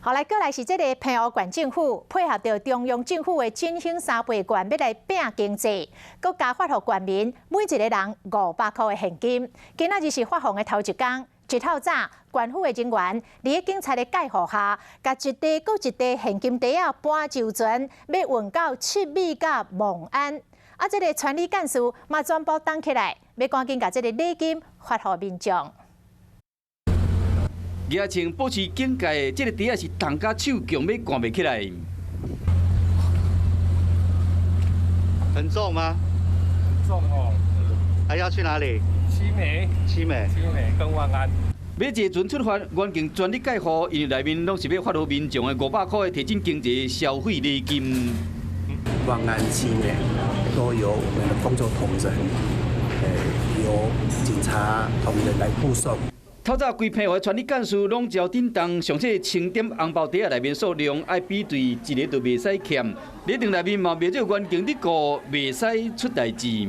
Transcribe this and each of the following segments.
好來，閣來是這个澎湖縣政府配合著中央政府的振興三倍券，欲來拚經濟，閣加發予縣民每一个人500箍的現金。今仔日是發放的頭一工，一透早，縣府的人員佇警察的蓋護下，共一袋閣一袋現金袋仔搬上船，欲運到七美佮望安。啊，這个村里幹事嘛全部動起來，欲趕緊共這个禮金發予民眾。舉槍保持警戒，這个袋仔是重甲手強欲掼袂起來。很重嗎？很重哦。還要去哪裡？七美。七美。七美跟萬安。欲坐船出發，員警全力蓋護，因為內面攏是欲發予民眾的500箍的提振經濟消費禮金。萬安七美都由我們的工作同仁，由警察同仁來護送。透早規澎湖的村里幹事攏焦叮當，上細清點紅包袋仔內面數量，愛比對一个都袂使欠。禮袋內面嘛袂少員警佇顧，袂使出代誌。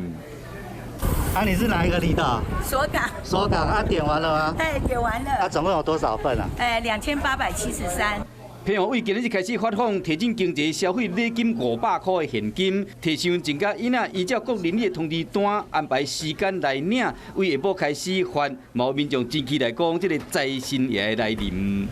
啊，你是哪一個離島？鎖港。鎖港啊，點完了嗎？哎，點完了。啊，總共有多少份啊？哎，2873。澎湖為今日開始發放提振經濟消費禮金500箍的現金，提身份證佮椅仔，依照各鄰里的通知單安排時間來領，為下晡開始發，嘛有民眾真期待講這个財神爺的來臨。